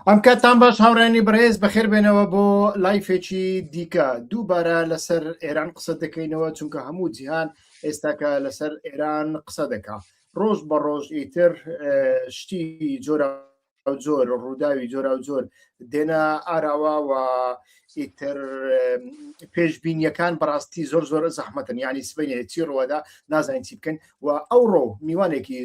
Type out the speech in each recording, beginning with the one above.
ئەم کاتتان باش هاوڕێیانی بەڕێز بەخێر بێنەوە بۆ live ێکی دیکە دووبارە لەسەر ئێران قسە دەکەینەوە چونکە هەموو جیهان ئێستاکە لەسەر ئێران قسە دەکا ڕۆژ بە ڕۆژ ئیتر شتی جۆرە جۆر ڕووداوی جۆرا و جۆر دێنە ئاراوە و ئیتر پێشبینیەکان بەڕاستی زۆر زۆر زەحمەتن یعنی سبینێ چی ڕوەدا نازانین چی بکەن و ئەوڕۆ میوانێکی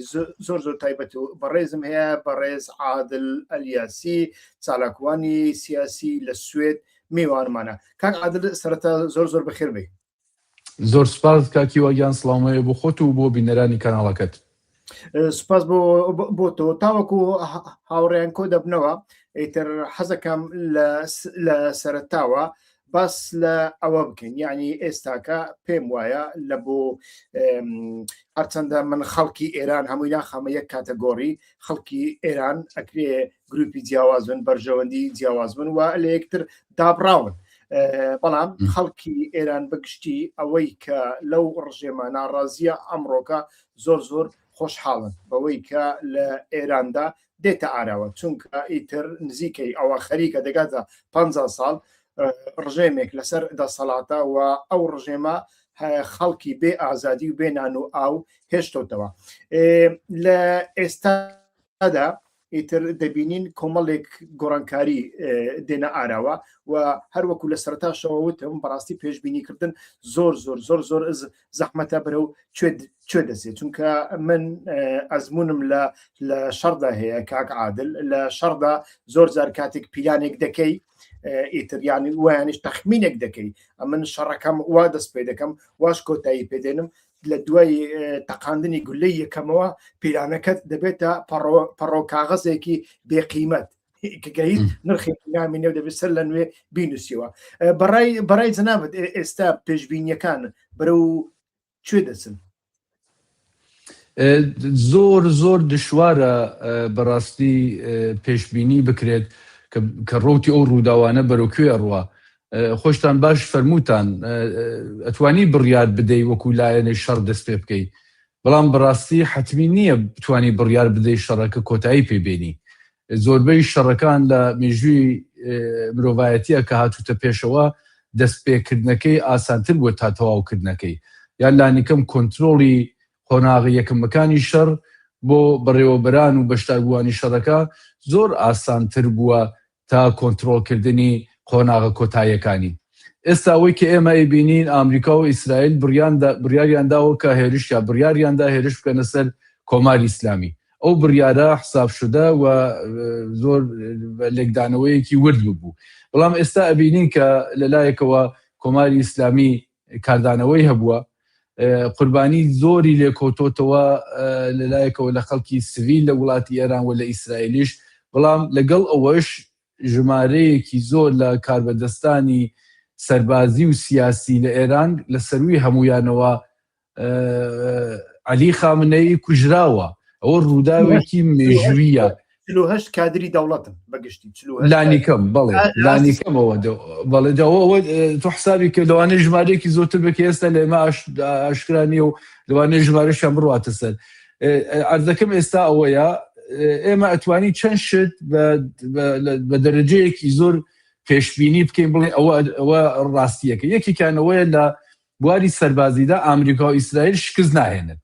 زۆر زۆر تایبەت و بەڕێزم هەیە بەڕێز عادل ئەلیاسی چالاکوانی سیاسی لە سوێد میوانمانە کاک عادل سەرەتا زۆر زۆر بەخێر بێ. زۆر سوپاس کاک هیوا گیان سڵاوم هەیە بۆ خۆت و بۆ بینەرانی کەناڵەکەت. سوپاس بۆ بۆ تۆ تاوەکو هاوڕێیان کۆ دەبنەوە ئیتر حەزەکەم لە سەرەتاوە باس لە ئەوە بکەین یعنی ئێستاکە پێم وایە لە بۆ هەرچەندە من خەڵکی ئێران هەمووی ناخەمە یەک category خەڵکی ئێران ئەکرێ گروپی جیاواز بن بەرژەوەندی جیاواز بن و لە یەکتر دابراون بەڵام خەڵکی ئێران بەگشتی ئەوەی کە لەو ڕژێمە ناڕازیە ئەمڕۆکە زۆر زۆر خۆشحاڵن بەوەی کە لە ئێراندا دێتە ئاراوە چونکە ئیتر نزیکەی ئەوە خەریکە دەگاتە پ ساڵ ڕژێمێک لەسەر دەسەڵاتە و ئەو ڕژێمە خەڵکی بێ ئازادی و بێ نان و ئاو هێشتۆتەوە لە ئێستادا ئیتر دەبینین کۆمەڵێک گۆڕانکاری دێنە ئاراوە و هەروەکو لە سەرتاشەوە وتم بەڕاستی پێشبینیکردن زۆر زۆر زۆر زۆر زەحمەتە بەرەو کوێ دەچێت چونکە من ئەزمونم لە لە شەڕدا هەیە کاک عادل لە شەڕدا زۆر جار کاتێک پیلانێک دەکەی ئیتر یانی وایانیش تەخمینێک دەکەی ئەمن شەڕەکەم وا دەست پێ دەکەم واش کۆتایی پێدێنم لە دوای تەقاندنی گولەی یەکەمەوە پیلانەکەت دەبێتە پەڕۆ کاغەزێکی بێقیمەت کە هیچ نرخێکی نامینێ و دەبێت سەر لە نوێ بینوسیەوە بەڕای بەڕای جەنابت ئێستا پێشبینیەکان بەرەو کوێ دەچن؟ زۆر زۆر دشوارە بەڕاستی پێشبینی بکرێت کە ڕوتی ئەو ڕووداوانە بەرەو کوێ ئەڕوا خۆشتان باش فەرمووتان ئەتوانی بڕیار بدەی وەکو لایەنەی شەڕ دەست پێ بکەی بەڵام بەڕاستی حەتمی نییە بتانی بڕیار بدەی شەڕەکە کۆتایی پێ بێنی. زۆربەی شەڕەکان لە مێژووی مرۆڤایەتیە کە هاتووتە پێشەوە دەستپێکردنەکەی ئاسانتر بووە تا تەواوکردنەکەی یان لانیکەم کۆنترۆڵی قۆناغە یەکەمەکانی شەڕ بۆ بەڕێوەبەران و بەشداربووانی شەڕەکە زۆر ئاسانتر بووە تا کۆنترۆڵکردنی قۆناغە کۆتاییەکانی. ئێستا ئەوەی کە ئێمە ئەیبینین ئامریکا و ئیسرائیل بڕیاریان داوە کە هێرش یا بڕیاریان دا هێرش بکەنە سەر کۆماری ئیسلامی. ئەو بڕیارە حساب شدە و زۆر بە لێکدانەوەیەکی ورد ببوو. بەڵام ئێستا ئەبینین کە لە لایەکەوە کۆماری ئیسلامی کاردانەوەی هەبووە، قوربانی زۆری لێکەوتۆتەوە لەلایەکەوە لە خەڵکی سڤیل لە وڵاتی ئێران و لە ئیسرائیلیش، بەڵام لەگەڵ ئەوەش ژمارەیەکی زۆر لە کاربەدەستانی سەربازی و سیاسی لە ئێران لە سەرووی هەموویانەوە عەلی خامنەیی کوژراوە. ئەوە ڕووداوێکی مێژوویە. 48 کادری دەوڵەتن بەگشتی لانیکەم بەڵێ لانیکەم ئەوە بەڵێ ئەوە تۆ حسابی کە لەوانەیە ژمارەیەکی زۆرتر بێت کە ئێستا لە ئێمە ئاشکرا نییە و لەوانەیە ژمارەشیان بڕواتە سەر ئەرزەکەم ئێستا ئەوەیە ئێمە ئەتوانی چەند شت بە دەرەجەیەکی زۆر پێشبینی بکەین بڵێ ئەوە ئەوە ڕاستیەکە یەکێکیان ئەوەیە لە بواری سەربازیدا ئامریکا و ئیسرائیل شکست ناهێنن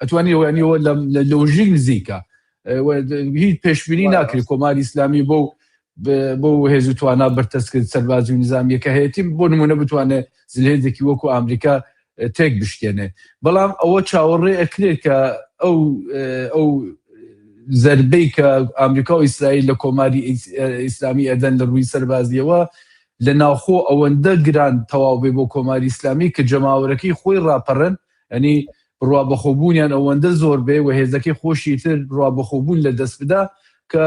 ئەتوانی ئەوە ئەوە لە لۆژیک نزیکە هیچ پێشبینی ناکرێت کۆماری ئیسلامی بۆ بۆ هێز و توانا بەرتەسکرد سەربازی و نظامیەکە هەیەی بۆ نمونە بتوانێت زلهێزێکی وەکو ئەمریکا تێک بشکێنێ بەڵام ئەوە چاوەڕێ ئەکرێت کە ئەو ئەو زربەی کە ئەمریکا و ئیسرائیل لە کۆماری ئیسلامی ئەدەن لە ڕووی سەربازیەوە لە ناوخۆ ئەوەندە گران تەواو بێ بۆ کۆماری ئیسلامی کە جەماوەرەکەی خۆی ڕاپەڕن یانی بڕوا بەخۆبوونیان ئەوەندە زۆر بێ و هێزەکەی خۆشی تر بڕوا بەخۆبوون لە دەست بدا کە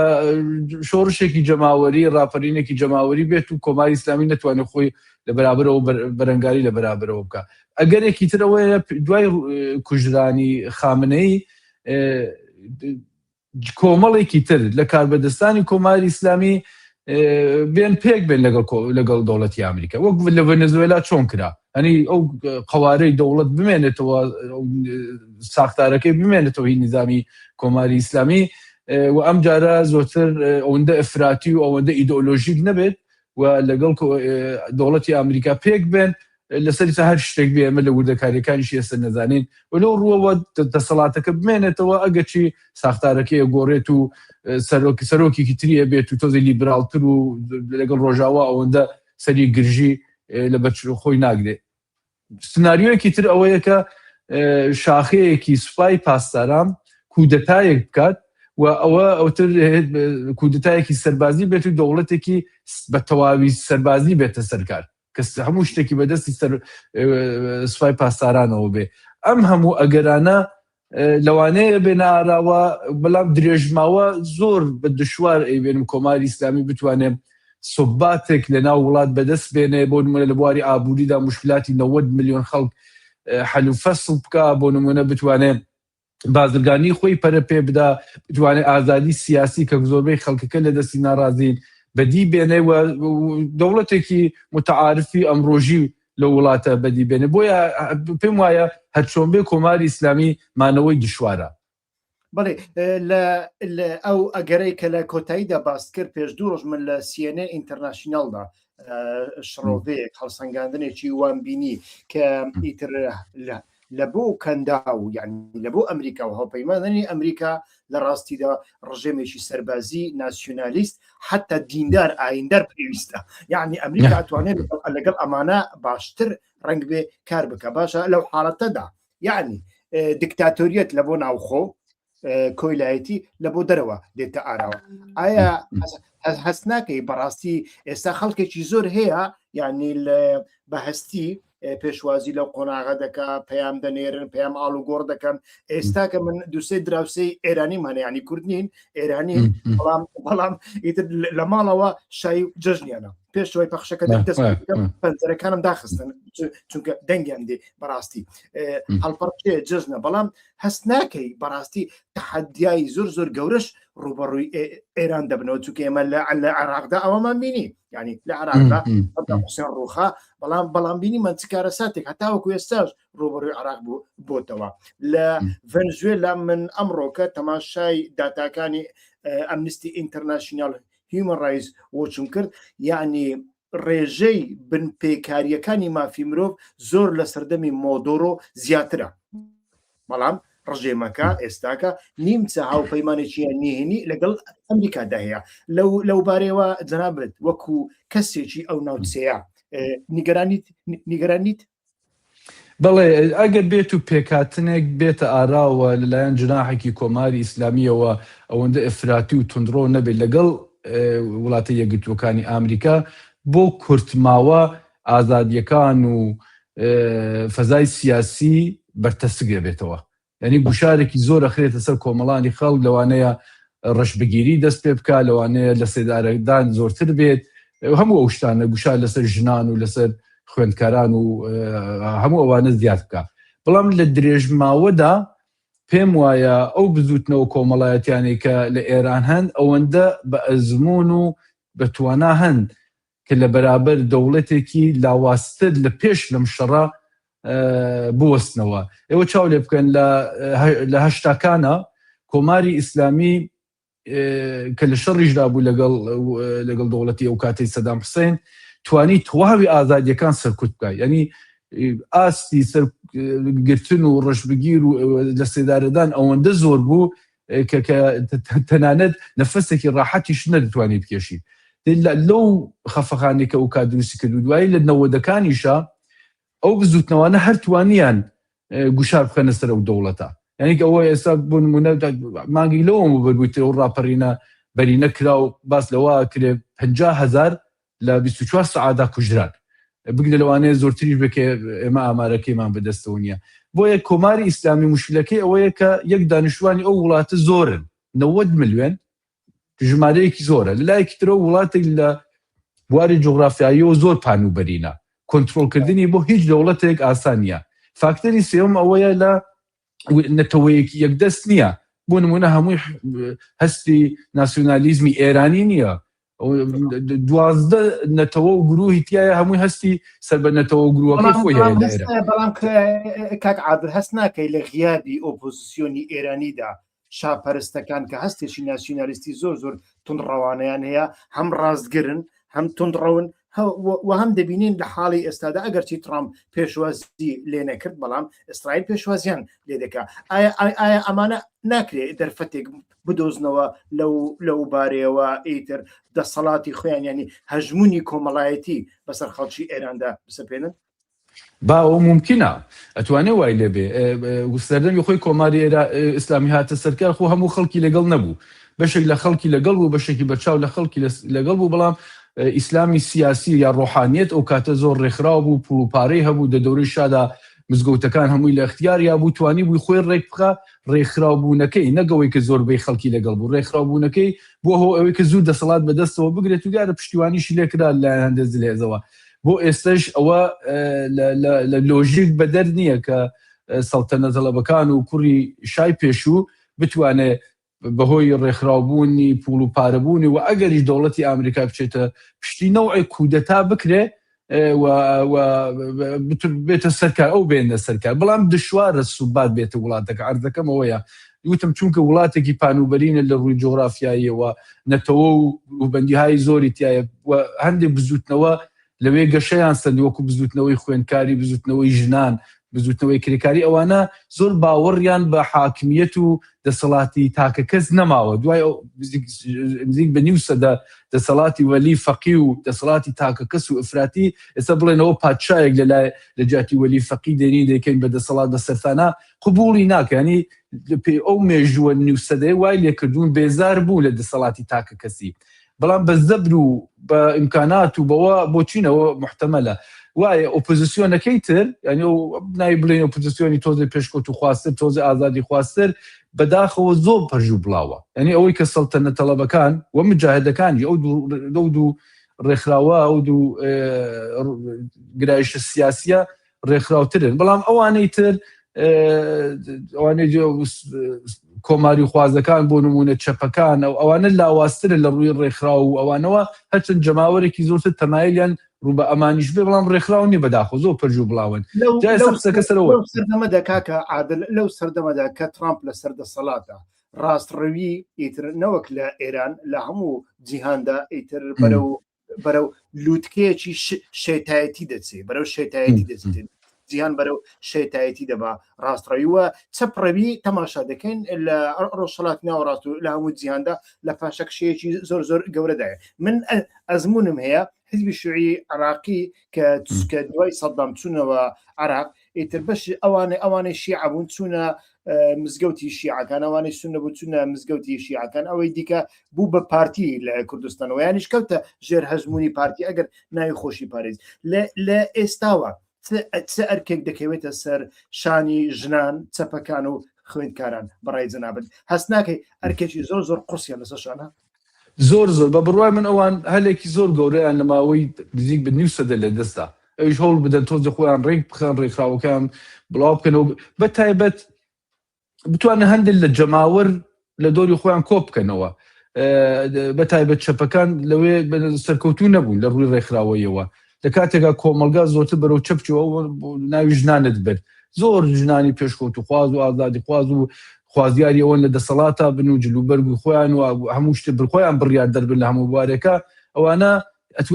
شۆڕشێکی جەماوەری ڕاپەرینێکی جەماوەری بێت و کۆماری ئیسلامی نەتوانێت خۆی لە بەرابەرەوە بەرەنگاری لە بەرابەرەوە بکە ئەگەرێکی ترەوەیە دوای کوژرانی خامنەیی کۆمەڵێکی تر لە کاربەدەستانی کۆماری ئیسلامی بێن پێک بێن لەگەڵ لەگەڵ دەوڵەتی ئەمریکا وەک لە ڤەنزوێلا چۆن کرا ئەنی ئەو قوارەی دەوڵەت بمێنێتەوە ساختارەکەی بمێنێتەوە هی نظامی کۆماری ئیسلامی. و ئەم جارە زۆرتر ئەوەندە ئەفراتی و ئەوەندە ئیدۆلۆژیک نەبێت و لەگەڵ دەوڵەتی ئەمریکا پێک بێن لەسەر هەر شتێک بێ ئێمە لە وردەکاریەکانیش ئێستا نەزانین و لەو ڕووەوە دەسەڵاتەکە بمێنێتەوە ئەگەرچی ساختارەکەی گۆڕێت و سەرۆک سەرۆکێکی تری بێت و تۆزی لیبراڵتر و لەگەڵ ڕۆژاوا ئەوەندە سەری گرژی لە بەرچ خۆی ناگرێت سناریۆیەکی تر ئەوەیە کە شاخەیەکی سوپای پاسداران کودەتایەک بکات و ئەوە ئەوتر کودەتایەکی سەربازی بێت و دەوڵەتێکی بە تەواوی سەربازی بێتە سەرکار کە هەموو شتێکی بەدەستی سەر سوپای پاسدارانەوە بێ ئەم هەموو ئەگەرانە لەوانەیە بێنە ئاراوە، بەڵام درێژماوە زۆر بە دشوار ئەیبێنم کۆماری ئیسلامی بتوانێ سوباتێک لە ناو وڵات بەدەست بێنێ، بۆ نمونە لە بواری ئابووریدا موشکلاتی 90 ملیۆن خەڵک حەل و فەسڵ بکا، بۆ نمونە بتوانێ بازرگانی خۆی پەرە پێ بدا، بتوانێ ئازادی سیاسی کە زۆربەی خەڵکەکە لە دەستی ناڕازین بەدی بێنێ و دەوڵەتێکی متعارفی ئەمڕۆژی لەو وڵاتە بەدی بێنێ. بۆیە پێم وایە هەرچۆن بێ کۆماری ئیسلامی مانەوەی دشوارە. بەڵێ لە ئەو ئەگەرەی کە لە کۆتاییدا باست کرد پێش دوو ڕۆژ من لە CNN ئینتەرناشیناڵدا شڕۆڤەیەک هەڵسەنگاندنێکی وام بینی کە ئیتر لە بۆ کەنداو یعنی لە بۆ ئەمریکا و هاوپەیمانانی ئەمریکا لە ڕاستیدا ڕژێمێکی سەربازی ناسیۆنالیست حتا دیندار ئایندار پێویستە یعنی ئەمریکا توانێت لەگەڵ ئەمانە باشتر ڕنگ بێ کار بکە باشە لەو حاڵەتەدا یعنی دکتاتۆریەت لە بۆ ناوخۆ کۆیلایەتی لە بۆ دەرەوە دێتە ئاراوە ئایا هەست ناکەی بەڕاستی ئێستا خەڵکێکی زۆر هەیە یعنی بە هەستی پێشوازی لەو قۆناغە دەکا پەیام دەنێرن پەیام ئاڵوگۆڕ دەکەن ئێستا کە من دوسێ دراوسێی ئێرانیمان ینی کورد نین ئێرانی بەڵام بەڵام ئیتر لە ماڵەوە شای جەژنیانە پێشەوەی پەخشەکە دەست پەنجەرەکانم داخستن چونکە دەنگیان دێ بەڕاستی هەڵپەڕکێ جەژنە بەڵام هەست ناکەی بەڕاستی تەحەدیای زۆر زۆر گەورەش ڕوبەڕووی ئێران دەبنەوە چونکە ئێمە لە لە عێراقدا ئەوەمان بینی ینی لە عێراقدا حوسێن ڕوخا بەڵام بەڵام بینی من چ کارەساتێک هەتاوەکو ئێستاش ڕوبەڕووی عراق بوو بۆتەوە لە ڤەنزوێلا من ئەمڕۆکە تەماشای داتاکانی ئەمنستی ئینتەرناشناڵ هیومن ڕایتس وۆچم کرد یعنی ڕێژەی بنپێکارییەکانی مافی مرۆڤ زۆر لە سەردەمی مۆدۆرۆ زیاترە، بەڵام ڕژێمەکە ئێستاکە نیمچە هاوپەیمانێکیان نهێنی لەگەڵ ئەمریکادا هەیە. لەو لەوبارەیەوە جەنابت وەکو کەسێکی ئەو ناوچەیە نیگەرانیت نیگەرانیت؟ بەڵێ، ئەگەر بێت و پێکهاتنێک بێتە ئاراوە لەلایەن جناحێکی کۆماری ئیسلامییەوە ئەوەندە ئیفراتی و توندڕۆ نەبێت لەگەڵ وڵاتە یەکگرتووەکانی ئامریکا بۆ کورتماوە ئازادییەکان و فەزای سیاسی بەرتەسک دەبێتەوە. یانی گوشارێکی زۆر ئەخرێتە سەر کۆمەڵانی خەڵک، لەوانەیە ڕەشبگیری دەست پێ بکا، لەوانەیە لەسێدارەدان زۆرتر بێت، هەموو ئەو شتانە، گوشار لەسەر ژنان و لەسەر خوێندکاران و هەموو ئەوانە زیاد بکا. بەڵام لە درێژماوەدا پێم وایە ئەو بزووتنەوە کۆمەڵایەتیانەی کە لە ئێران هەن ئەوەندە بە ئەزموون و بە توانا هەن کە لە بەرابەر دەوڵەتێکی لاوازتر لە پێش لەم شەڕە بوەستنەوە. ئێوە چاو لێ بکەن لە هەشتاکانە کۆماری ئیسلامی کە لە شەڕیشدا بوو لەگەڵ لەگەڵ دەوڵەتی ئەو کاتەی سەدام حوسێن توانی تەواوی ئازادیەکان سەرکوت بکە یعنی ئاستی سەر گرتن و ڕەشبگیر و لە سێدارەدان ئەوەندە زۆر بوو کە کە تەنانەت نەفەسێکی ڕاحەتیش نەدەتوانی بکێشی لەو خەفەخانەی کە ئەو کات دروستی کرد و دوایی لە نەوەدەکانیشا ئەو بزوتنەوانە هەر توانیان گوشار بخەنە سەر ئەو دەوڵەتە یعنی ئەوە ئێستا بۆ نمونە مانگی لەوە بەربوویتر ئەو ڕاپەرینە بەرینە کرا و باس لەوە کرێ 50 هەزار لە 24 سەعاتدا کوژران بگرە لەوانەیە زۆرتریش بێ کە ئێمە ئامارەکەیمان بەدەستەوە نییە بۆیە کۆماری ئیسلامی مشکلەکەی ئەوەیە کە یەک دانیشتوانی ئەو وڵاتە زۆرن 90 ملیۆن ژمارەیەکی زۆرە لەلایەکی ترەوە وڵاتێک لە بواری جوغرافیاییەوە زۆر پان و بەرینە کۆنترۆڵکردنی بۆ هیچ دەوڵەتێک ئاسان نییە فاکتەری سێوم ئەوەیە لە نەتەوەیەکی یەکدەست نییە بۆ نمونە هەمووی هەستی ناسیۆنالیزمی ئێرانی نییە 12 نەتەوە و گروهی تایە هەمووی هەستی سەر بە نەتەوە و گروهەکەی خۆی هەیە لە ئێران. بەڵام کاک عادل هەست ناکەی لە غیابی ئۆپۆزیسیۆنی ئێرانیدا. شاپەرستەکان کە هەستێکی ناسیونالیستی زۆر زۆر توندڕەوانەیان هەیە، هەم ڕاستگرن هەم توندڕەون و هەم دەبینین لە حاڵی ئێستادا ئەگەرچی ترامپ پێشوازی لێ نەکرد بەڵام ئیسرائیل پێشوازیان لێ دەکا. ئایا ئەمانە ناکرێ دەرفەتێک بدۆزنەوە لەو بارەیەوە ئیتر دەسەڵاتی خۆیان ینی هەژمونی کۆمەڵایەتی بەسەر خەڵکی ئێراندا بسەپێنن؟ با ئەوە مومکینە ئەتوانێ وای لێ بێ سەردەمی خۆی کۆماری ئێرا ئیسلامی هاتە سەرکار خۆ هەموو خەڵکی لەگەڵ نەبوو بەشێک لە خەڵکی لەگەڵ بوو بەشێکی بەرچاو لە خەڵکی لەگەڵ بوو بەڵام ئیسلامی سیاسی یا ڕۆحانیەت ئەو کاتە زۆر ڕێکخراو بوو پوڵ و پارەی هەبوو دە دەورەی شادا مزگەوتەکان هەمووی لە ئەختیاریا بوو توانی بووی خۆی ڕێک بخا ڕێکخراو بوونەکەی نەگەوەی کە زۆربەی خەڵکی لەگەڵ بوو ڕێکخراو بوونەکەی بووە هۆ ئەوەی کە زوو دەسەڵات بەدەستەوە بگرێت و دیارە پشتیوانیشی لێکرا لەلایەن هەندێک زلهێزەوە بۆ ئێستەش ئەوە لە لۆژیک بەدەر نییە کە سەڵتەنەتەڵەبەکان و کوڕی شای پێشوو بتوانێ بەهۆی ڕێکخراوبوونی پوڵ و پارەبوونی و ئەگەریش دەوڵەتی ئامریکا بچێتە پشتی نەوعێک کودەتا بکرێ و بێتە سەرکار ئەو بێنە سەرکار بەڵام دشوارە سوبات بێتە وڵاتەکە عەرزەکەم ئەوەیە وتم چونکە وڵاتێکی پانوبەرینە لە ڕووی جۆغرافیاییەوە نەتەوە و گروپبەندیهای زۆری تایە و هەندێک بزوتنەوە لەوێ گەشەیان سەند وەکو بزوتنەوەی خوێندکاری بزوتنەوەی ژنان بزوتنەوەی کرێکاری ئەوانە زۆر باوەڕیان بە حاکمیەت و دەسەڵاتی تاکە کەس نەماوە دوای نزیک بە نیو سەدە دەسەڵاتی وەلی فەقی و دەسەڵاتی تاکە کەس و ئفراتی ئێستا بڵێنەوە پادشایەک لە لای لە جیاتی وەلی فەقی دێنین دەیکەین بە دەسەڵات بە سەرتانە قبوڵی ناکەنی ئەو مێژووە نیو سەدەیە وای لێکردوون بێزار بوو لە دەسەڵاتی تاکە کەسی بەڵام بە زەبر و بە ئیمکانات و بەوە بۆچینەوە محتەمەلە وایە ئۆپۆزیسیۆنەکەی تر یعنی ناوی بڵێن ئۆپۆزیسیۆنی تۆزێ پێشکەوت و خواستر تۆزێ ئازادی خواستر بەداخەوە زۆر پەرژ و بڵاوە یعنی ئەوەی کە سەڵتەنە تەڵەبەکان و مجاهدەکانی ئەو دوو ڕێکخراوە ئەو دوو گرایشە سیاسیە ڕێکخراوترن بەڵام ئەوانەی تر ئەوانەی کۆماری خوازەکان بۆ نمونە چەپەکان ئەو ئەوانە لاوازترن لە ڕووی ڕێکخراو و ئەوانەوە هەرچەند جەماوەرێکی زۆرتر تەمایلیان ڕوو بە ئەمانیش بێ بەڵام ڕێکخراو نیە بەداخۆ زۆر پەرژ و بڵاون قسەکە سەرەوە سەردەمەدا کاکە عادل لەو سەردەمەدا کە ترامپ لەسەر دەسەڵاتە ڕاستڕەوی ئیتر نەوەک لە ئێران لە هەموو جیهاندا ئیتر بەرەو بەرەو لووتکەیەکی شێتایەتی دەچێت، بەرەو شێتایەتی دەچێت، جیهان بەرەو شێتایەتی دەبا ڕاستڕەوی و چەپڕەوی تەماشا دەکەین لە ڕۆژهەڵاتی ناوەڕاست و لە هەموو جیهاندا لە پاشەکشەیەکی زۆر زۆر گەورەدایە. من ئەزمونم هەیە حزبی شوعی عراقی کە کە دوای سەدام چوونەوە عراق ئیتر بەشی ئەوانەی ئەوانەی شیعە بوون چوونە مزگەوتی شیعەکان ئەوانەی سونە بوو چوونە مزگەوتی شیعەکان ئەوەی دیکە بوو بە پارتی لە کوردستانەوە یانیش کەوتە ژێر هەژمونی پارتی ئەگەر ناوی خۆشی پارێز لە ئێستاوە چ ئەرکێک دەکەوێتە سەر شانی ژنان چەپەکان و خوێندکاران بەڕای جەنابت هەست ناکەی ئەرکێکی زۆر زۆر قورسیان لەسەر شانە؟ زۆر زۆر بە بڕوای من ئەوان هەلێکی زۆر گەورەیان لە ماوەی نزیک بە نیو سەدە لە دەستدا ئەویش هەوڵ بدەن تۆزێ خۆیان ڕێک بخەن ڕێکخراوەکان بڵاو بکەنەوە بە تایبەت بتوانن هەندێک لە جەماوەر لە دۆری خۆیان کۆ بکەنەوە بە تایبەت چەپەکان لەوێ سەرکەوتوو نەبوون لە ڕووی ڕێکخراوەیەوە لە کاتێکا کۆمەڵگا زۆرتر بەرەو چەپ چووە ناوی ژنانت برد زۆر ژنانی پێشکەوتوخواز و ئازادیخواز و خوازیاری ئەوەن لە دەسەڵاتا بن و جلوبەرگ و خۆیان و هەموو شتێ خۆیان بڕیار دەربن لە هەموو بوارێکا ئەوانە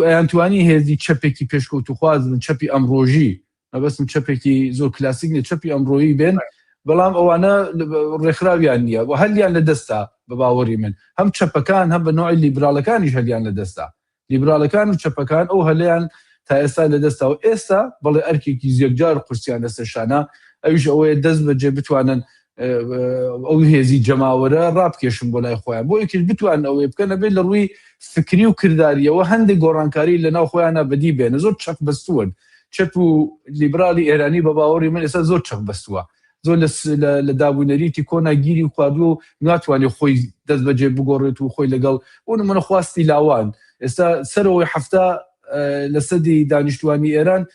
ئەیانتوانی هێزی چەپێکی پێشکەوتوخواز بن چەپی ئەمڕۆژی مەبەستم چەپێکی زۆر کلاسیک نیە چەپی ئەمڕۆیی بێن بەڵام ئەوانە ڕێکخراویان نییە و هەلیان لە دەستا بە باوەڕی من هەم چەپەکان هەم بە نوعی لیبراڵەکانیش هەلیان لە دەستا لیبرالەکان و چەپەکان ئەو هەلەیان تا ئێستا لەدەستدا و ئێستا بەڵێ ئەرکێکی یەکجار قورسیان لەسەر شانە ئەویش ئەوەیە دەست بەجێ بتوانن ئەو هێزی جەماوەرە ڕابکێشن بۆ لای خۆیان بۆ یەکیش بتوانن ئەوەی بکەن ئەبێت لە ڕووی فکری و کرداریەوە هەندێک گۆڕانکاری لە ناو خۆیانە بەدی بێنە زۆر چەق بەستوون چەپ و لیبرالی ئێرانی بە باوەڕی من ئێستا زۆر چەق بەستووە زۆر لە داب و نەریتی کۆنا گیری خواردووە و ناتوانێت خۆی دەست بەجێ بگۆڕێت و خۆی لەگەڵ بۆ نمونە خواستی لاوان ئێستا سەرەوەی 70 لە سەدی دانیشتوانی ئێران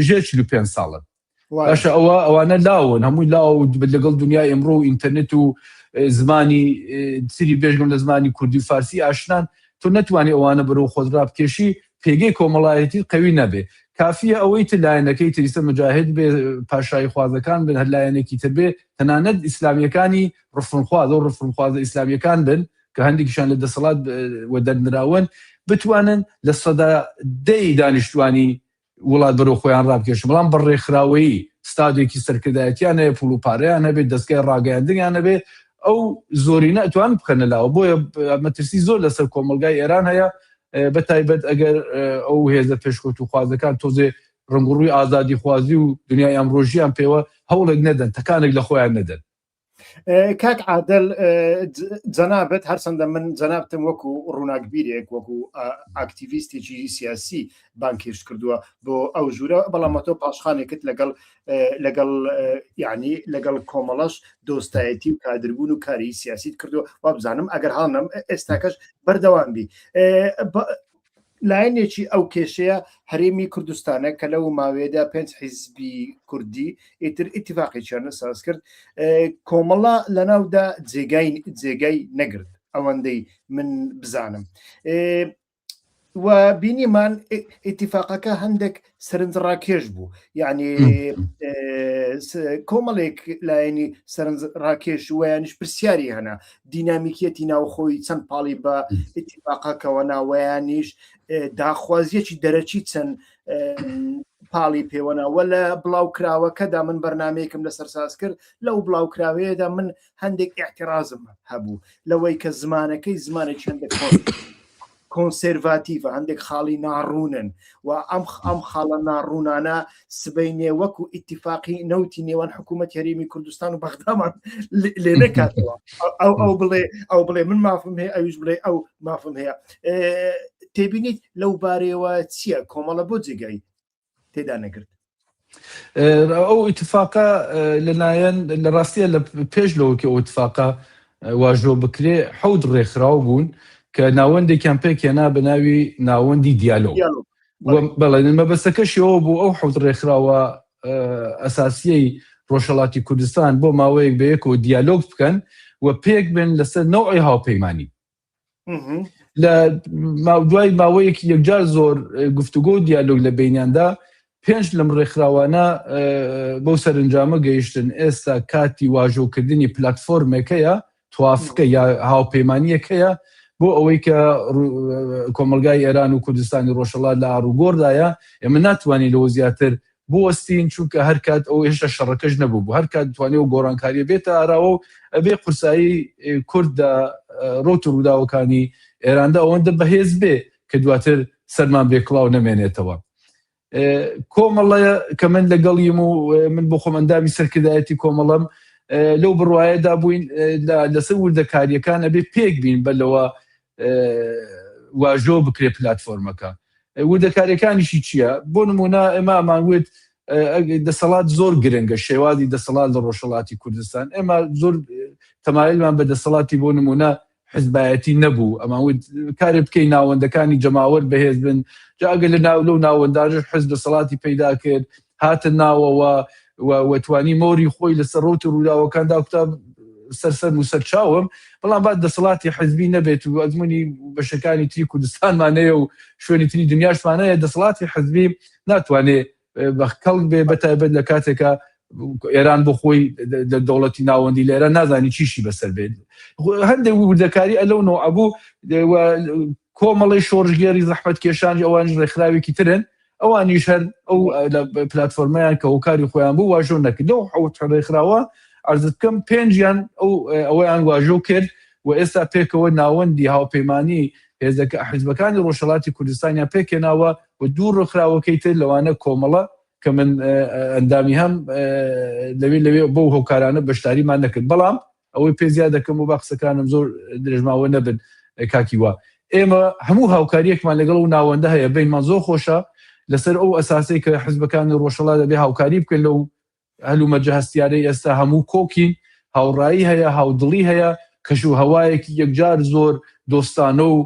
ژێر 45 ساڵن باشە ئەوە ئەوانە لاون هەمووی لاو لەگەڵ دنیای ئمڕۆ و ئینتەرنێت و زمانی سری بێژگم لە زمانی کوردی و فارسی ئاشنان تۆ نەتوانی ئەوانە بەرەو خۆت ڕابکێشی. پێگەی کۆمەڵایەتی قەوی نەبێ. کافیە ئەوەی تر لایەنەکەی تر ئیستا مجاهد بێ، پاشایی خوازەکان بن، هەر لایەنێکی تر بێ، تەنانەت ئیسلامیەکانی ڕفرمخواز، ئەو ڕفرمخوازە ئیسلامیەکان بن کە هەندێکیشان لە دەسەڵات وەدەرنراون، بتوانن 10% ی دانیشتوانی وڵات بەرەو خۆیان ڕابکێشن، بەڵام بە ڕێکخراوەیی ستادێکی سەرکردایەتیان هەیە، پوڵ و پارەیان هەبێت، دەستگای ڕاگەیاندنیان هەبێت، ئەو زۆرینە ئەتوانن بخەنە لاوە. بۆیە مەترسی زۆر لەسەر کۆمەڵگای ئێران هەیە، بە تایبەت ئەگەر ئەو هێزە پێشکەوتوخوازەکان تۆزێ ڕەنگ و ڕووی ئازادیخوازی و دنیای ئەمڕۆژیان پێوە هەوڵێک نەدەن، تەکانێک لە خۆیان نەدەن. کاک عادل جەنابت هەرچەندە من جەنابتم وەکو ڕووناکبیرێک وەکو ئاکتیڤیستێکی سیاسی بانکێشت کردووە بۆ ئەو ژوورە بەڵام تۆ پاشخانێکت لەگەڵ لەگەڵ یعنی لەگەڵ کۆمەڵەش دۆستایەتی و کادربوون و کاری سیاسیت کردووە وابزانم ئەگەر هەڵنەم ئێستاکەش بەردەوام بی لایەنێکی ئەو کێشەیە هەرێمی کوردستانە کە لەو ماوەیەدا پێنج حیزبی کوردی ئیتر ئیتفاقێکیان ساز کرد کۆمەڵە لەناودا جێگای جێگای نەگرت ئەوەندەی من بزانم و بینیمان ئیتفاقەکە هەندێک سەرنجڕاکێش بوو یعنی کۆمەڵێک لایەنی سەرنج ڕاکێش ویانش پرسیاری هەنا دینامیکیەتی ناوخۆی چەند پاڵی بە ئیتفاقەکەوە ناوەیانیش داخوازیەکی دەرەکی چەند پاڵی پێوەنا وە لە بڵاوکراوەکەدا من بەرنمەیەکم لەسەر ساز کرد لەو بڵاوکراوەیەدا من هەندێک اعترازم هەبوو لەوەی کە زمانەکەی زمانێک هەندێک کۆنسێرڤاتیڤە، هەندێک خاڵی ناڕوونن و ئەم ئەم خاڵە ناڕوونانە سبەینێ وەکو ئیتیفاقی نەوتی نێوان حکوومەت هەرێمی کوردستان و بەغدامان لێ نەکاتەوە ئەو ئەو بڵێ ئەو بڵێ من مافم هەیە ئەویش بڵێ ئەو مافم هەیە تێبینیت لەو بارەیەوە چییە کۆمەڵە بۆ جێگای تێدا نەگرت؟ ئەو ئیتفاقە لەلایەن لە ڕاستیە لە پێش لەوەکی ئەو ئیتفاقە واژۆ بکرێ حەوت ڕێکخراو بوون کە ناوەندێکیان پێکهێنا بە ناوی ناوەندی دیالۆگ بەڵێ مەبەستەکەشیەوە بوو ئەو حەوت ڕێکخراوە ئەساسیەی ڕۆژهەڵاتی کوردستان بۆ ماوەیەک بە یەکەوە دیالۆگ بکەن و پێک بن لەسەر نەوعی هاوپەیمانی لە دوای ماوەیەکی یەکجار زۆر گفتوگۆ و دیالۆگ لە بینیاندا پێنج لەم ڕێکخراوانە بەو سەرنجامە گەیشتن ئێستا کاتی واژۆکردنی پلاتفۆرمێکەیە توافقە یا هاوپەیمانیەکەیە بۆ ئەوەی کە کۆمەلگای ئێران و کوردستانی ڕۆژهەڵات لە ئاڕوگۆڕدایە ئێمە ناتوانین لەوە زیاتر بوەستین چونکە هەر کات ئەو هێشتا شەڕەکەش نەبوو بوو هەر کات توانێ و گۆڕانکاریە بێتە ئاراوە و ئەبێ قورسایی کورد لە ڕوت و ڕووداوەکانی ئێراندا ئەوەندە بەهێز بێ کە دواتر سەرمان بێ کڵاو نەمێنێتەوە. کۆمەڵە کە من لەگەڵیم و من بۆ خۆم ئەندامی سەرکردایەتی کۆمەڵەم لەو بڕوایەدا بووین لەسەر وردەکاریەکان ئەبێ پێک بین بە لەوە واژۆ بکرێ پلتفۆرمەکە وردەکاریەکانیشی چییە؟ بۆ نمونە ئێمە ئەمان وت دەسەڵات زۆر گرنگە شێوازی دەسەڵات لە ڕۆژهەڵاتی کوردستان ئێمە زۆر تەمایلمان بە دەسەڵاتی بۆ نمونە حزبایەتی نەبوو ئەمان وت کارێ بکەی ناوەندەکانی جەماوەر بەهێز بن جا ئەگەر لە ناو لەو ناوەندانەش حزب دەسەڵاتی پەیدا کرد هاتە ناوەوە و توانی مۆری خۆی لەسەر ڕوتی ڕووداوەکان داکوتا سەر سەرم و سەر چاوم بەڵام با دەسەڵاتی حزبی نەبێت و ئەزمموی بەشەکانی تری کوردستانمان هەیە و شوێنی تری دنیاشمان هەیە دەسەڵاتی حزبی ناتوانێت بە کەڵک بێ بە تایبەت لە کاتێکا ئێران بۆ خۆی لە دەوڵەتی ناوەندی لە ئێران نازانی چیشی بەسەر بێت هەندێک وردەکاری ئەلەو نەوعە بوو کۆمەڵی شۆڕشگێری زەحمەت کێشانی ئەوانیش ڕێکخراوێکی ترن ئەوانیش هەر ئەو پلتفۆرمیان کە هۆکاری خۆیان بوو واژۆ نەکرد لەو حەوت ڕێکخراوە عەرزت بکەم پێنجیان ئەو ئەوەیان واژۆ کرد و ئێستا پێکەوە ناوەندی هاوپەیمانی هێزەکە حیزبەکانی ڕۆژهەڵاتی کوردستانیان پێکهێناوە و دوو ڕێکخراوەکەی تر لەوانە کۆمەڵە کە من ئەندامی هەم لەوێ لەوێ بەو هۆکارانە بەشداریمان نەکرد بەڵام ئەوەی پێ زیاد دەکەم و با قسەکانم زۆر درێژماوە نەبن کاکی وا ئێمە هەموو هاوکاریەکمان لەگەڵ و ناوەندە هەیە بینمان زۆر خۆشە لەسەر ئەو ئەساسەی کە حزبەکانی ڕۆژهەڵات دەبێ هاوکاری بکەن لەو هەلومەرجە هەستیارەی ئێستا هەموو کۆکین، هاوڕایی هەیە، هاودڵی هەیە، کەش و هەوایەکی یەکجار زۆر دۆستانە و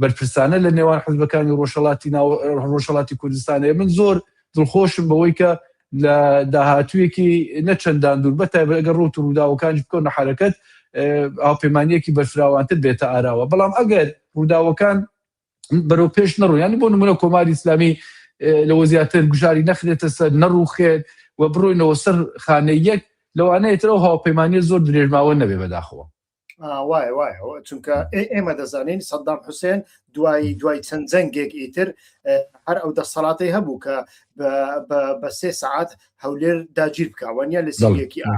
بەرپرسانە لە نێوان حزبەکانی ڕۆژهەڵاتی ناو ڕۆژهەڵاتی کوردستان هەیە. من زۆر دڵخۆشم بەوەی کە لە داهاتوویەکی نە چەندان دوور بە تایبەت ئەگەر ڕووت و ڕووداوەکانیش بکەونە حەرەکەت هاوپەیمانییەکی بەرفراوانتر بێتە ئاراوە. بەڵام ئەگەر ڕووداوەکان. بەرەو پێش نەڕۆ یانی بۆ نمونە کۆماری ئیسلامی لەوە زیاتر گوشاری نەخرێتە سەر نەڕوخێت و بڕۆینەوە سەر خانەی یەک لەوانەیە تر ئەو هاوپەیمانیە زۆر درێژماوە نەبێ بەداخەوە. وایە وایە چونکە ئێمە دەزانین سەدام حوسێن دوای دوای چەند جەنگێک ئیتر هەر ئەو دەسەڵاتی هەبوو کە بە سێ سعات هەولێر داگیر بکەوە نیە لە سیەکی ئا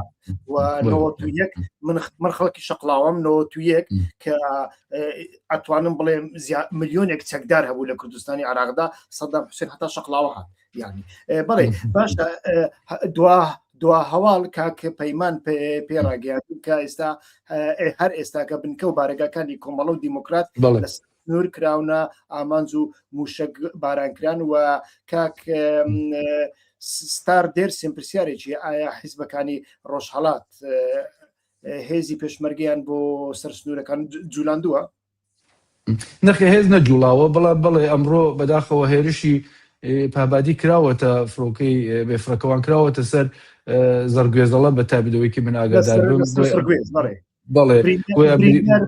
و یەک من من خەڵکی شەقلاوەم یەک کە ئەتوانم بڵێم ملیۆنێک چەکدار هەبوو لە کوردستانی عراقدا سەدام حوسێن هەتا شەقلاوە هات یعنی بەڵێ باشە دوا دوا هەواڵ کاک پەیمان پێ ڕاگەیان کە ئێستا هەر ئێستاکە بنکە و بارەگاکانی کۆمەڵە و دیموکرات لە سنوور کراونە ئامانج و موشک بارانکران و کاک ستار دێرسیم پرسیارێکی ئایا حیزبەکانی ڕۆژهەڵات هێزی پێشمەرگیان بۆ سەر سنوورەکان جولاندووە؟ نەخێ هێز نەجوڵاوە بەڵام بەڵێ ئەمڕۆ بەداخەوە هێرشی پابادی کراوەتە فڕۆکەی بێفڕەکەوان کراوەتە سەر زەڕگوێزەڵە بە تابدەوەی که من ئاگادار بم بەڵێ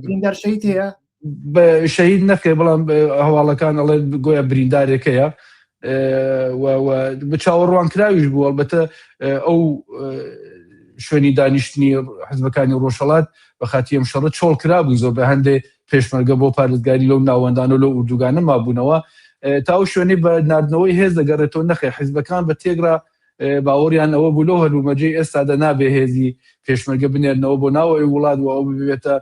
بریندار شەهید هەیە شەهید نەخێ بەڵام هەواڵەکان ئەڵێن گۆیا بریندارێکەیە چاوەڕوان کراویش بوو ئەڵبەتە ئەو شوێنی دانیشتنی حزبەکانی ڕۆژهەڵات بە خاتی ئەم شەڕە چۆڵ کرابوون زۆر بە هەندێ پێشمەرگە بۆ پارێزگاری لەو ناوەندان و لەو ئوردوگانە مابوونەوە تا ئەو شوێنەی بە ناردنەوەی هێز دەگەڕێتەوە نەخێ حزبەکان بە تێگرا باوەڕیان ئەوە بوو لەو هەلومەرجەی ئێستادا نابێ هێزی پێشمەرگە بنێرنەوە بۆ ناوەوەی وڵات و ئەو ببێتە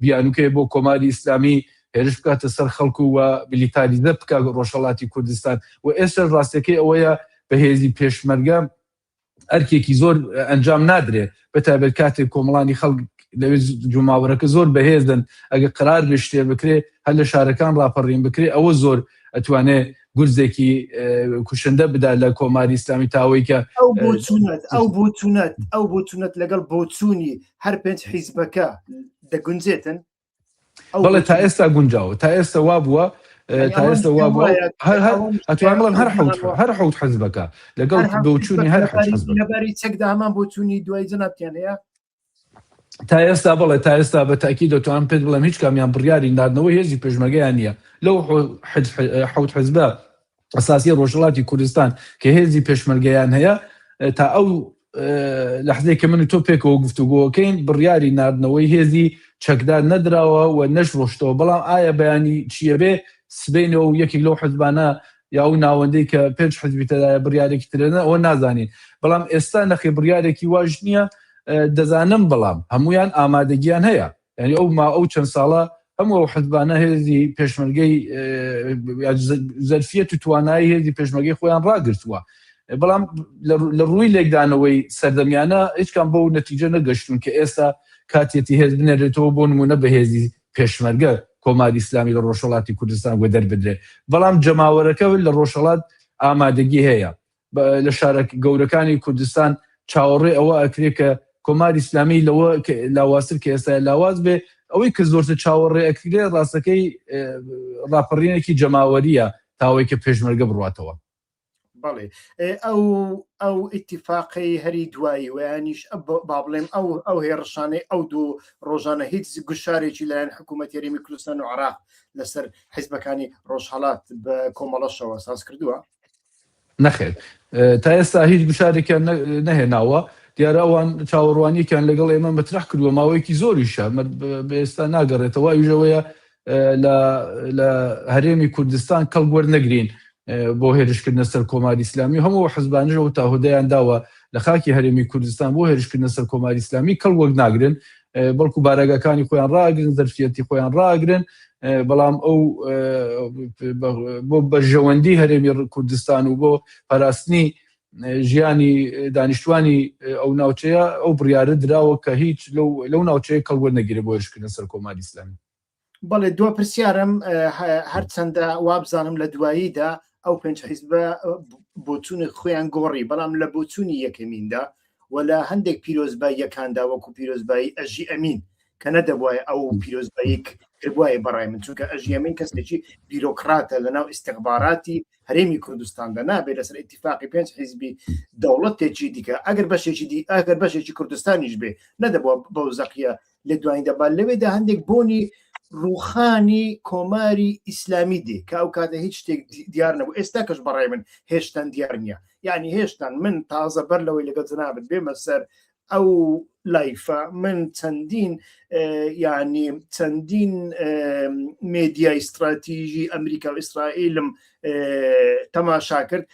بیانوکەیە بۆ کۆماری ئیسلامی هێرش بکاتە سەر خەڵک و میلیتاریزە بکات ڕۆژهەڵاتی کوردستان و ئێستاش ڕاستیەکەی ئەوەیە بە هێزی پێشمەرگە ئەرکێکی زۆر ئەنجام نادرێ بە تایبەت کاتێک کۆمەڵانی خەڵک لەوێ جوماوەرەکە زۆر بەهێزن ئەگە قرار بێ شتێ بکرێ هەر لە شارەکان ڕاپەڕین بکرێ ئەوە زۆر ئەتوانێ گورزێکی کوشندە بدا لە کۆماری ئیسلامی تاوەی کە ئەو بۆچوونەت ئەو بۆچوونەت ئەو بۆچوونەت لەگەڵ بۆچوونی هەر پێنج حیزبەکە دەگونجێتن؟ بەڵێ تا ئێستا گونجاوە تا ئێستا وا بووە تا ئێستا وا بووە هەر هەر ئەتوانم بڵێم هەر حوت هەر حوت حزبەکە لەگەڵ بۆچوونی هەر حوت حزبەکە لەباری چەکدا هەمان بۆچوونی دوای جەنابتیان هەیە؟ تا ئێستا بەڵێ تا ئێستا بە تاکی دەتوانم پێت بڵێم هیچ کامیان بڕیاری ناردنەوەی هێزی پێشمەرگەیان نییە لەو حوت حزبە ئەساسی ڕۆژهەڵاتی کوردستان کە هێزی پێشمەرگەیان هەیە تا ئەو لەحزەی کە من و تۆ پێکەوە گفتوگۆکەین بڕیاری ناردنەوەی هێزی چەکدار نەدراوە و نەش ڕۆشتەوە بەڵام ئایا بەیانی چییە بێ سبەینەوە و یەکێک لەو حزبانە یا ئەو ناوەندەی کە پێنج حزبی تێدایە بڕیارێکی ترێنە ئەوە نازانین بەڵام ئێستا نەخێ بڕیارێکی واش نییە دەزانم بەڵام هەمویان ئامادەگیان هەیە یعنی ئەو ما ئەو چەند ساڵە هەموو ئەو حزبانە هێزی پێشمەرگەی زەرفیەت و توانایی هێزی پێشمەرگەی خۆیان ڕاگرتووە بەڵام لە ڕووی لێکدانەوەی سەردەمیانە هیچکام بەو نەتیجە نەگەشتون کە ئێستا کاتیەتی هێز بنێرێتەوە بۆ نمونە بە هێزی پێشمەرگە کۆماری ئیسلامی لە ڕۆژهەڵاتی کوردستان وەدەر بدرێت بەڵام جەماوەرەکە لە ڕۆژهەڵات ئامادەگی هەیە لە شارە گەورەکانی کوردستان چاوەڕێ ئەوە ئەکرێ کە کۆماری ئیسلامی لەوە لاوازتر کە ئێستا لاواز بێ ئەوەی کە زۆرتر چاوەڕێ ئەکرێ ڕاستەکەی ڕاپەڕینێکی جەماوەریە تاوەی کە پێشمەرگە بڕاتەوە. بەڵێ ئەو ئەو ئیتیفاقەی هەری دوایی ویانیش با بڵێم ئەو ئەو هێڕشانەی ئەو دوو ڕۆژانە هیچ گوشارێکی لایەن حکوومەت هەرێمی کوردستان و عراق لەسەر حیزبەکانی ڕۆژهەڵات بە کۆمەڵەشەوە ساز کردووە؟ نەخێر تا ئێستا هیچ گوشارێکیان نەهێناوە دیارە ئەوان چاوەڕوانیەکیان لەگەڵ ئێمە مەترح کردووە ماوەیەکی زۆریشە بە ئێستا ناگەڕێتەوە ئەویشەوەیە لە هەرێمی کوردستان کەڵک وەرنەگرین بۆ هێرشکردنە سەر کۆماری ئیسلامی هەموو حزبانەوە تاهودەیان داوە لە خاکی هەرێمی کوردستان بۆ هێرشکردنە سەر کۆماری ئیسلامی کەڵک وەرناگرن بەڵکو بارەگاکانی خۆیان ڕاگرن زەرفیەتی خۆیان ڕاگرن بەڵام ئەو بۆ بەرژەوەندی هەرێمی کوردستان و بۆ پاراستنی ژیانی دانیشتوانی ئەو ناوچەیە ئەو بڕیارە دراوە کە هیچ لەو ناوچەیە کەڵ وەرنەگیرێ بۆ هێرشکردنە سەر کۆماری ئیسلامی. بەڵێ دو پرسیارم هەرچەندە وابزانم لە دواییدا ئەو پێنج حیزبە بۆچوونی خۆیان گۆڕی بەڵام لە بۆچوونی یەکەمیندا و لە هەندێک پیرۆزباییەکاندا وەکو پیرۆزبایی ئەژی ئەمین کە نەدەبوایە ئەو پیرۆزبایی کردبوایە بەڕای من چونکە ئەژی ئەمین کەسێکی بیرۆکراتە لەناو ئیستیخباراتی هەرێمی کوردستاندا نابێت لەسەر ئیتیفاقی پێنج حیزبی دەوڵەتێکی دیکە ئەگەر بەشێکی دی ئەگەر بەشێکی کوردستانیش بێ نەدەبووە بەو زەقیە لە دواییندا با لەوێدا هەندێک بۆنی ڕوخانی کۆماری ئیسلامی دێ کە ئەو کاتە هیچ شتێک دیار نەبوو، ئێستا کەش بەڕای من هێشتان دیار نییە، یعنی هێشتان من تازە بەر لەوەی لەگەڵ جەنابت بێمە سەر ئەو live ە من چەندین یعنی چەندین مێدیای استراتیژی ئەمریکا و ئیسرائیلم تەماشا کرد،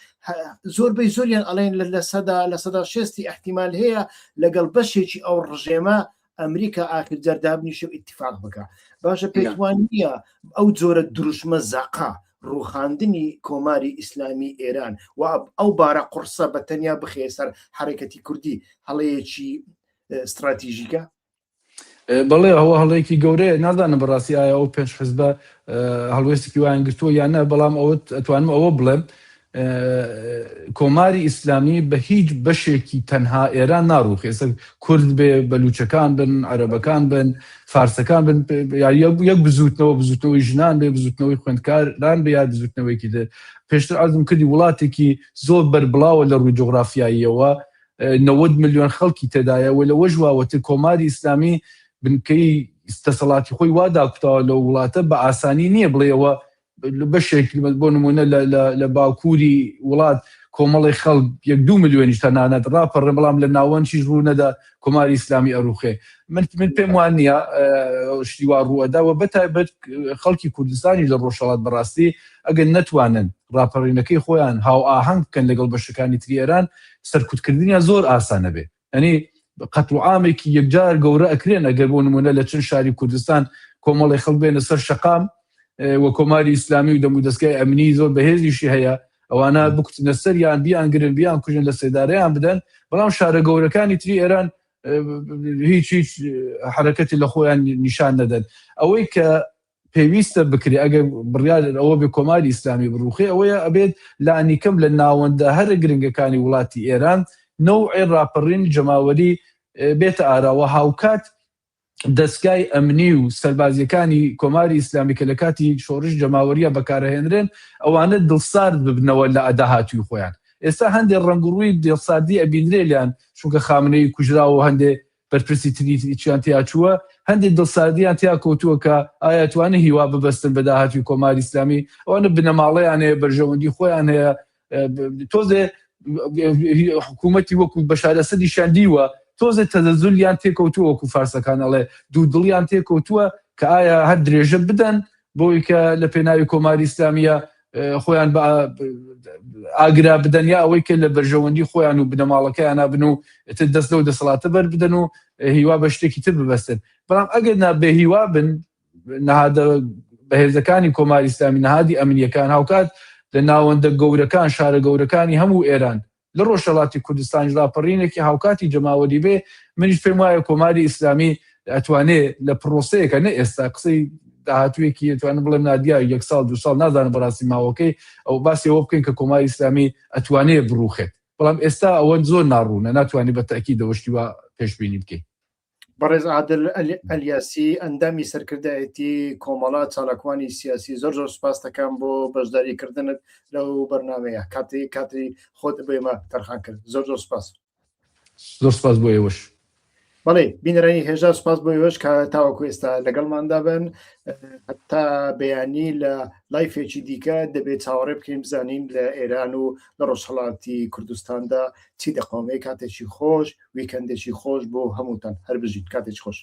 زۆربەی زۆریان ئەڵێن 60% احتیمال هەیە لەگەڵ بەشێکی ئەو ڕژێمە ئەمریکا ئاخر جار دابنیشێ و ئیتفاق بکا. باشە پێتوان نییە ئەو جۆرە دروشمە زەقە ڕوخاندنی کۆماری ئیسلامی ئێران و ئەو بارە قوڕسە بە تەنیا بخەیە سەر حەرەکەتی کوردی هەڵەیەکی ستراتیژیکە؟ بەڵێ ئەوە هەڵەیەکی گەورەیە، نازانم بەڕاستی ئایا ئەو پێنج حزبە هەڵوێستێکی وایان گرتووە یان نا، بەڵام ئەوە ئەتوانم ئەوە بڵێم کۆماری ئیسلامی بە هیچ بەشێکی تەنها ئێران ناڕووخێ، ئێستا کورد بێ، بەلوچەکان بن، عەرەبەکان بن، فارسەکان بن، یەک بزووتنەوە، بزووتنەوەی ژنان بێ، بزووتنەوەی خوێندکاران بێ یا بزووتنەوەیەکی تر. پێشتر عەرزم کردی وڵاتێکی زۆر بەربڵاوە لە ڕووی جوغرافیاییەوە، 90 ملیۆن خەڵکی تێدایە و لەوەش واوەتر کۆماری ئیسلامی بنکەی دەسەڵاتی خۆی وا داکوتاوە لەو وڵاتە بە ئاسانی نییە بڵێ ئەوە بەشێک بۆ نمونە لە باکووری وڵات کۆمەڵی خەڵک یەک دوو ملیۆنیش تەنانەت ڕاپەڕن بەڵام لە ناوەندیش ڕوو نەدا کۆماری ئیسلامی ئەڕوخێ. من من پێم وان نییە شتی وا ڕووئەدا و بەتایبەت خەڵکی کوردستانی لە ڕۆژهەڵات بەڕاستی ئەگەر نەتوانن ڕاپەڕینەکەی خۆیان هاوئاهەنگ بکەن لەگەڵ بەشەکانی تری ئێران سەرکوتکردنیان زۆر ئاسانە بێ. یانی قەتڵ و عامێکی یەکجار گەورە ئەکرێن ئەگەر بۆ نمونە لە چەند شاری کوردستان کۆمەڵی خەڵک بێنە سەر شەقام و کۆماری ئیسلامی و دەمودەستگای ئەمنی زۆر بەهێزیشی هەیە ئەوانە بکوتنە سەریان بیانگرن بیان کوژن لە سێدارەیان بدەن، بەڵام شارە گەورەکانی تری ئێران هیچ هیچ حرەکەتی لە خۆیان نیشان نەدەن. ئەوەی کە پێویستە بکرێ ئەگەر بڕیار ئەوە بێ کۆماری ئیسلامی بڕوخێ ئەوەیە ئەبێت لانیکەم لە ناوەندە هەرە گرنگەکانی وڵاتی ئێران نەوعێ ڕاپەڕینی جەماوەری بێتە ئاراوە، هاوکات دەزگای ئەمنی و سەربازیەکانی کۆماری ئیسلامی کە لە کاتی شۆڕش جەماوەریە بەکارئەهێنرێن ئەوانە دڵسارد ببنەوە لە داهاتووی خۆیان. ئێستا هەندێ ڕەنگ و ڕووی دڵساردی ئەبینرێ لێیان چونکە خامنەیی کوژراوە و هەندێ بەرپرسی تری چیان تیا چووە، هەندێک دڵساردیان تیا کەوتووە کە ئایا توانن هیوا ببەستن بە داهاتووی کۆماری ئیسلامی، ئەوانە بنەماڵەیان هەیە، بەرژەوەندی خۆیان هەیە، تۆزێ حکوومەتی وەکو بەشار ئەسەدیشیان دیوە، تۆزێ تەزەزولیان تێکەوتووە وەکو فارسەکان ئەڵێ دوودڵیان تێکەوتووە کە ئایا هەر درێژە بدەن بۆی کە لە پێناوی کۆماری ئیسلامیە خۆیان بە ئاگرا بدەن یا ئەوەی کە لە بەرژەوەندی خۆیان و بنەماڵەکەیانا بن و ئیتر دەست لەو دەسەڵاتە بەر بدەن و هیوا بە شتێکی تر ببەستن. بەڵام ئەگەر نا بێ هیوا بن نەهادە بەهێزەکانی کۆماری ئیسلامی، نەهادی ئەمنییەکان هاوکات لە ناوەندە گەورەکان، شارە گەورەکانی هەموو ئێران لە ڕۆژهەڵاتی کوردستانیش ڕاپەڕینێکی هاوکاتی جەماوەری بێ، منیش پێم وایە کۆماری ئیسلامی ئەتوانێ لە پڕۆسەیەکە نە ئێستا، قسەی داهاتوویەکی ئەتوانم بڵێم نادیار یەک ساڵ دوو ساڵ نازانم بەڕاستی ماوەکەی، ئەو باسی ئەوە بکەین کە کۆماری ئیسلامی ئەتوانێ بڕوخێت، بەڵام ئێستا ئەوە زۆر ناڕوونە ناتوانی بە تەئکیدەوە شتی وا پێشبینی بکەی. بەڕێز عادل ئەلیاسی ئەندامی سەرکردایەتی کۆمەڵە چالاکوانی سیاسی زۆر زۆر سپاس دەکەم بۆ بەشداری کردنت لەو بەرنمەیە کاتی کاتی خۆت بۆ ئێمە تەرخان کرد زۆر زۆر سپاس. زۆر سپاس بۆ ئێوەش. بەڵێ بینەرانی هێژا سپاس بۆ ئێوەش کە تاوەکو ئێستا لەگەڵماندا بن هەتا بەیانی لە live ێکی دیکە دەبێت چاوەڕێ بکەین بزانین لە ئێران و لە ڕۆژهەڵاتی کوردستاندا چی دەقەومێ کاتێکی خۆش weekend ێکی خۆش بۆ هەمووتان هەر بژیت کاتێکی خۆش.